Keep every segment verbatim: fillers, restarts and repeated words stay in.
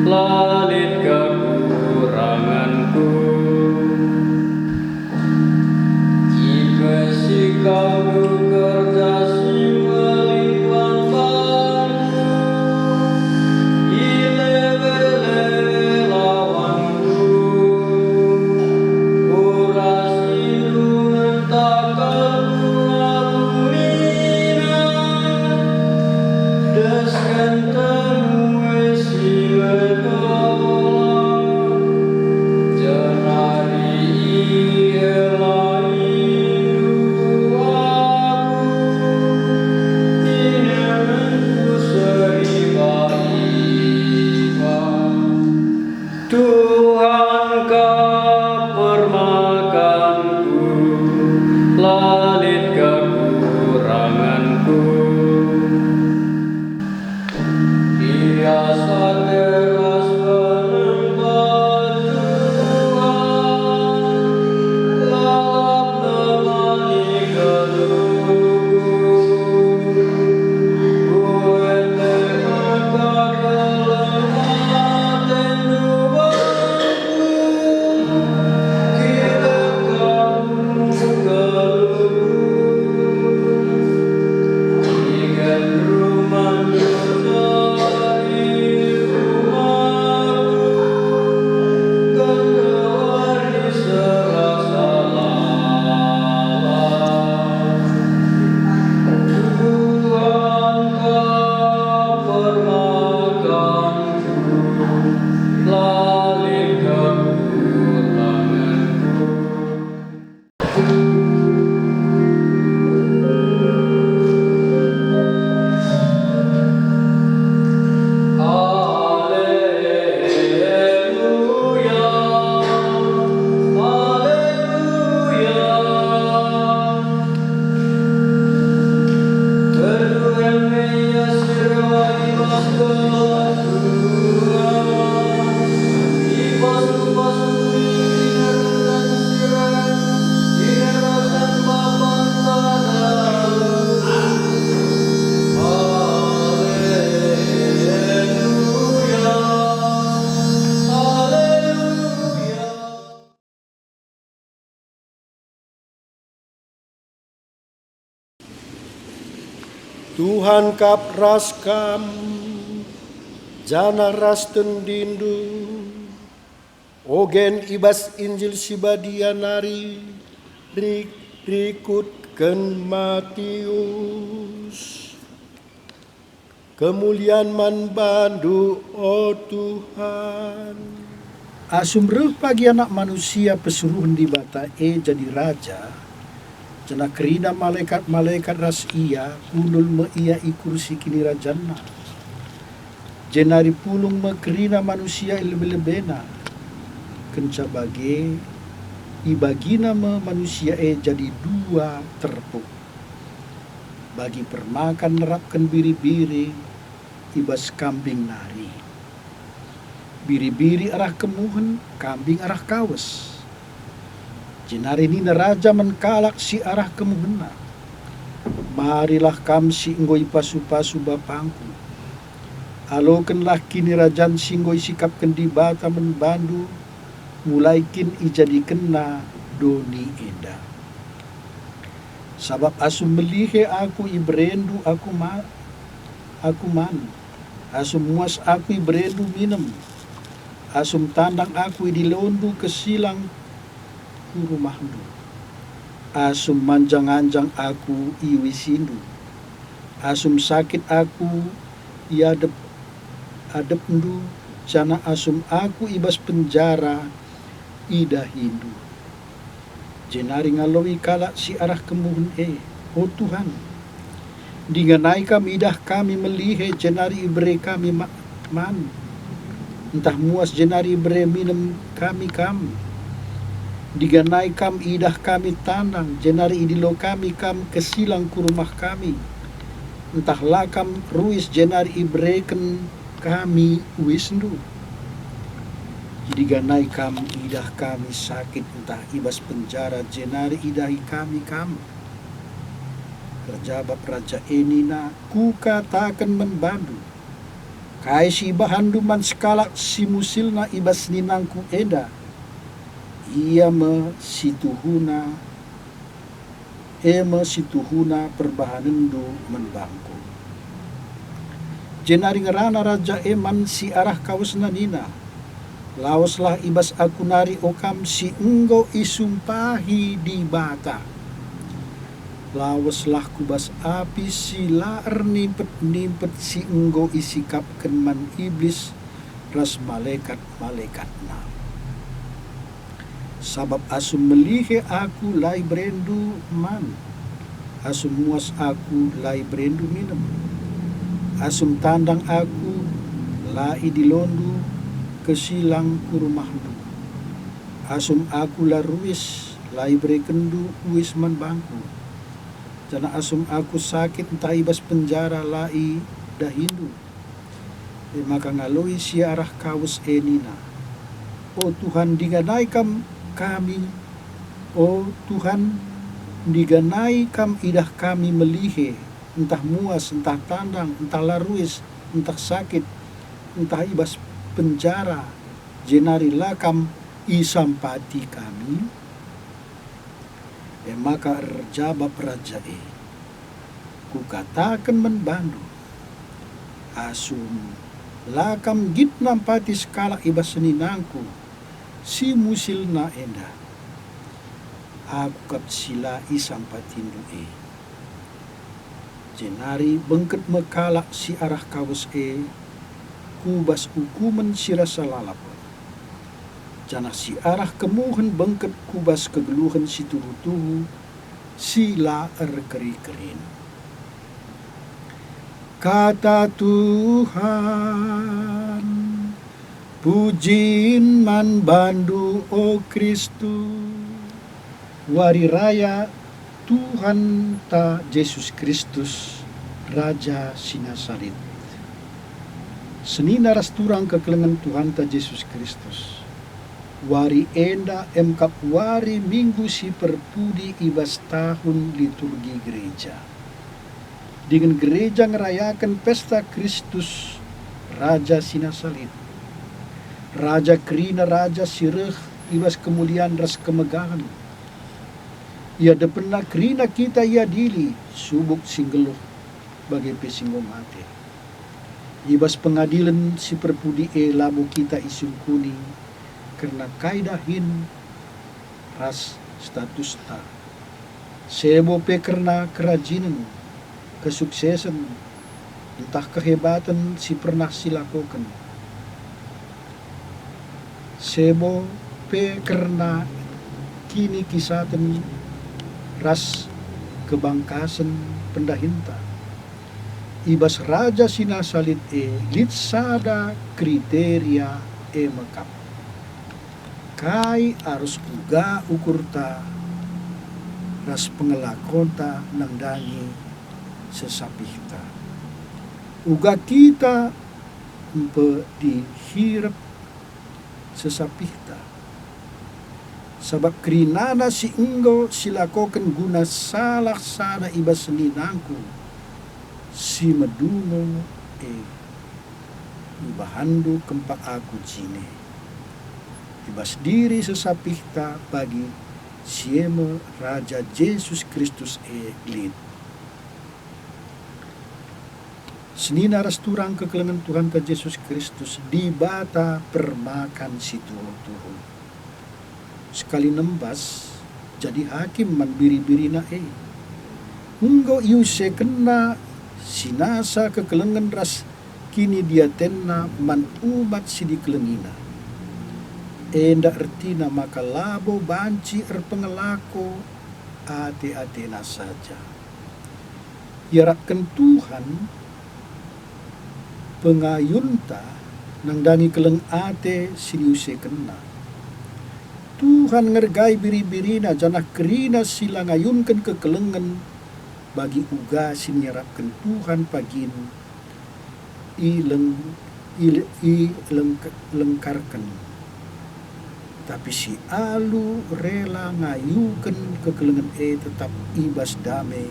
La lit kekuranganku. Ipesi kangku kerja si melimpah bandu, ilebe-lebe lawanku, ura si ndungen takalku aku nina, desken temu e si medola. Jenari ielaindu aku, inemenku seriba-iba. Tuhan kap permakanku, la lit kekuranganku. Ia sate ras penempa Tuhan, lalap nemani geluhku. Kueteh maka keleng atendu bangku, kilat kamu geluhku. Tuhan kap ras kam, janah ras tendindu. Ogen i bas Injil si Badia nari rik-, rikutken Matius. Kemulian man bandu, o Tuhan. Asum reh pagi Anak Manusia pesuruhen Dibata e jadi Raja, janah kerina malekat-malekat ras IA, kundul me IA i kursi kinirajanNa. Jenari pulung me kerina manusia i lebe-lebeNa. Kenca bage, ibagiNa me manusia e jadi dua terpuk, bagi permakan nerapken biri-biri i bas kambing nari. Biri-biri arah kemuhen, kambing arah kawes. Jenari nina Raja man kalak si arah kemuhenNa, "Marilah kam si enggo ipasu-pasu bapangku. Alokenlah kinirajan si enggo isikapken Dibata man bandu, mulai kin ijadikenNa doni enda. Sabap asum melihe aku iberendu aku ma-, aku man, asum muas aku iberendu minem, asum tandang aku idilondu kesilang ku rumahndu, asum manjang-anjang aku iuisindu, asum sakit aku iadep-adepndu, janah asum aku i bas penjara idahindu." Jenari ngaloi kalak si arah kemuhen e, "O Tuhan, ndiganai kam idah kami melihe jenari ibere kami ma-, man? Ntah muas jenari ibere minem kami kam? Ndiganai kam idah kami tandang, jenari idilo kami kam kesilang ku rumah kami? Ntah la kam ruis jenari ibereken kami uisndu? Idiganai kam idah kami sakit ntah i bas penjara jenari idahi kami kam?" Erjabap raja e nina, "Kukataken man bandu, Kai si ibahanndu man sekalak si musilna i bas seninangku enda? Ia me si tuhuna, e me si tuhuna perbahanenndu man bangku. Jenari ngerana raja e man si arah kawesna nina, "Laweslah i bas aku nari, o kam si enggo isumpahi Dibata. Laweslah ku bas api si la ernimpet-nimpet si enggo isikapken man Iblis ras malekat-malekatna. Sabap asum melihe aku la iberendu man, asum muas aku la iberendu minem, asum tandang aku la idilondu kesilang ku rumahndu, asum aku la ruis la iberekenndu uis man bangku, janah asum aku sakit ntah i bas penjara la idahindu." E maka ngaloi si arah kawes e nina, "O Tuhan, ndiganai Kam kami, o Tuhan, ndiganai Kam idah kami melihe, ntah muas, ntah tandang, ntah la ruis, ntah sakit, ntah i bas penjara, jenari la Kam isampati kami?" E maka erjabap raja e, "Kukataken man bandu, asum la kam nggit nampati sekalak i bas seninangku si musilna enda, aku kap si la isampatindu e." Jenari bengket me kalak si arah kawes e ku bas ukumen si rasa lalap, janah si arah kemuhen bengket ku bas kegeluhen si tuhu-tuhu si la erkeri-kerin. Kata Tuhan. Pujin man bandu, o Kristus. Wari raya Tuhanta Jesus Kristus, Raja si Nasaret. Senina ras turang kekelengen Tuhanta Jesus Kristus. Wari enda emkap wari Minggu si perpudi i bas tahun liturgi gereja. Dingen gereja ngerayaken pesta Kristus, Raja si Nasaret. Raja kerina raja si reh i bas kemulian ras kemegahen. Iadepenna kerina kita iadili, subuk si nggeluh, bage pe si enggo mate. I bas pengadilen si perpudi e labo kita isungkuni kerna kai dahin ras statusta, sebo pe kerna kerajinen, kesuksesen, ntah kehebaten si pernah silakoken, sebo pe kerna kinikisaten ras kebangkasen pendahinta. I bas Raja si Nasaret e lit sada kriteria, e me kap, kai arus uga ukurta ras pengelakonta nandangi sesapihta. Uga kita mpe dihirep sesapihta. Sabap kerinana si enggo silakoken guna salah sada i bas seninangku si medungo e, ibahanndu kempak aku jine. I bas diri sesapihta bagi si e me Raja Jesus Kristus e lit. Senina ras turang kekelengen Tuhanta Jesus Kristus, Dibata permakan si tuhu-tuhu. Sekali nembas, jadi hakim man biri-birina e. Enggo iusekenna si nasa kekelengen ras kinidiatenna man umat si dikelengina. Enda ertina maka labo banci erpengelako ate-atena saja. Iarapken Tuhan pengayunta nandangi keleng ate si niusekenNa. Tuhan ngergai biri-biriNa, janah kerina si la ngayunken kekelengen, bagi uga si niarapken Tuhan pagin ileng-, ile-, ilengk-, lengkarken. Tapi si alu rela ngayuken kekelengen e tetap i bas dame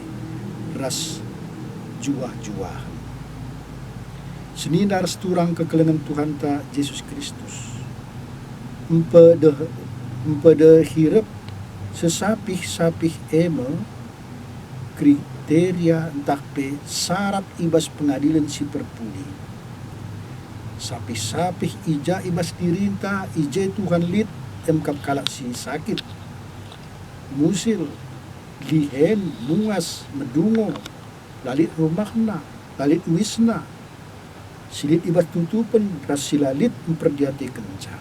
ras juah-juahen. Senina ras turang kekelengen Tuhanta Jesus Kristus. Mpedeh-, mpedehi rep sesapih-sapih e me kriteria ntah pe syarat i bas pengadilen si perpudi. Sapih-sapih i ja i bas dirinta, i je Tuhan lit, emkap kalak si sakit, musil, lihen, muas, medungo, la lit rumahna, la lit uisna, si lit i bas tutupen ras si la lit mperdiatekenca.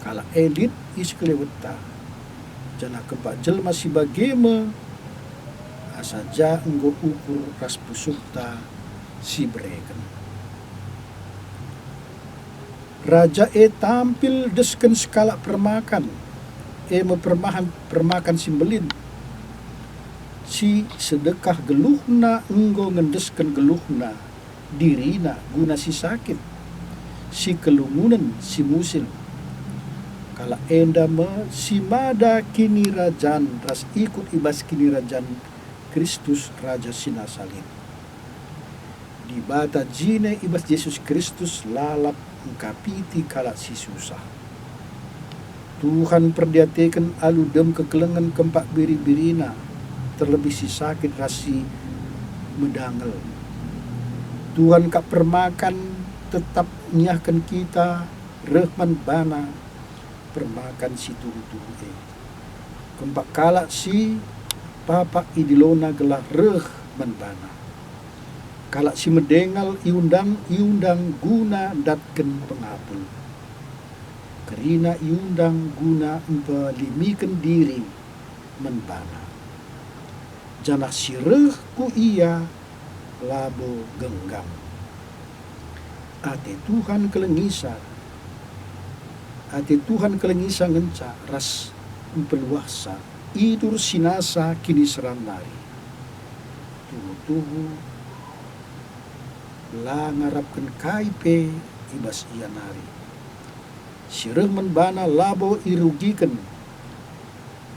Kalak e lit i sekelewetta, janah kempak jelma si bage me, asa ja enggo ukur ras pusuhta si bereken. Raja e tampil desken sekalak permakan, e me permahan-, permakan si mbelin, si sedekah geluhna enggo ngendesken geluhna, dirina guna si sakit, si kelungunen, si musil. Kalak enda me si mada kinirajan ras ikut i bas kinirajan Kristus Raja si nasa lit. Dibata jine i bas Jesus Kristus lalap ngkapiti kalak si susah. Tuhan mperdiateken alu dem kekelengen kempak biri-birina, terlebih si sakit ras si medangel. Tuhan kap permakan tetap ngiahken kita reh man baNa permakan si tuhu-tuhu e. Kempak kalak si papak idilona gelah reh man baNa. Kalak si medengal iundang, iundang guna ndatken pengapul. Kerina iundang guna mpelimiken diri man baNa. Janah si reh ku Ia labo genggam. Ate Tuhan kelengisa, ate Tuhan kelengisa ngenca ras mpeluahsa idur si nasa kiniseran nari. Tuhu-tuhu la ngarapken kai pe i bas Ia nari. Si reh man baNa labo irugiken,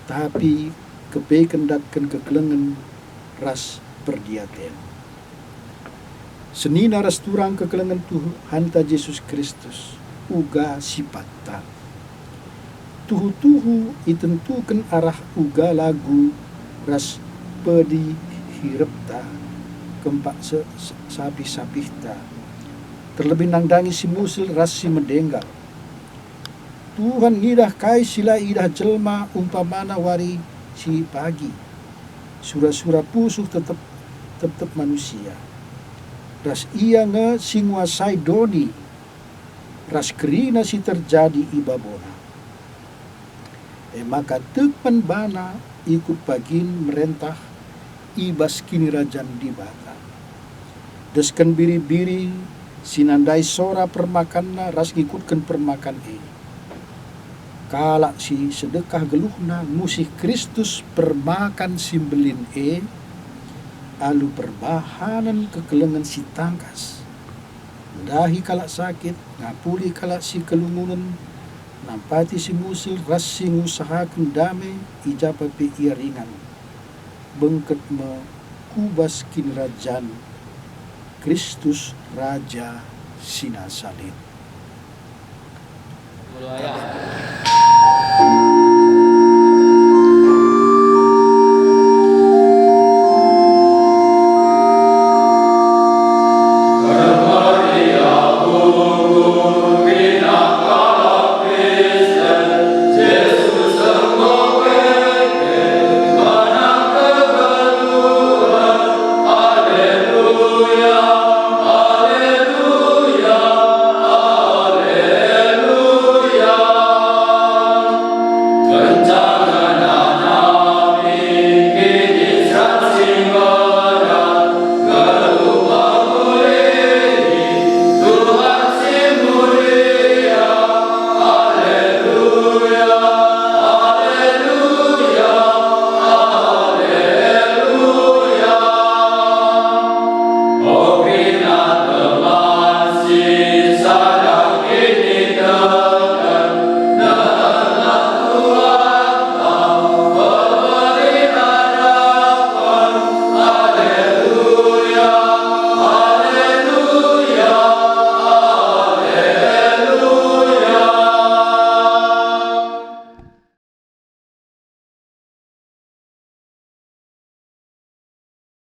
tapi kepeken ndatken kekelengen ras perdiaten. Senina ras turang kekelengen Tuhanta Jesus Kristus, uga sipatta. Tuhu-tuhu itentuken arah uga lagu ras pedi hirepta, kempak se-, se-, sapih-sapihta, terlebih nandangi si musil ras si medenggal. Tuhan ngidah kai si la idah jelma, umpamana wari si pagi. Sura-sura pusuh tetep, tetep manusia. Ras Ia nge si nguasai doni ras kerina si terjadi i babona. E maka tek man baNa ikut pagin merentah i bas Kinirajan Dibata. Desken biri-biri si nandai sora permakanna ras ngikutken permakan e. Kalak si sedekah geluhna muih Kristus permakan si mbelin e, alu perbahanen kekelengen si tangkas. Ndahi kalak sakit, ngapuli kalak si kelungunen, nampati si musil ras si ngusahaken dame i ja pe ia ringan. Bengket me ku bas Kinirajan Kristus Raja si nasa lit.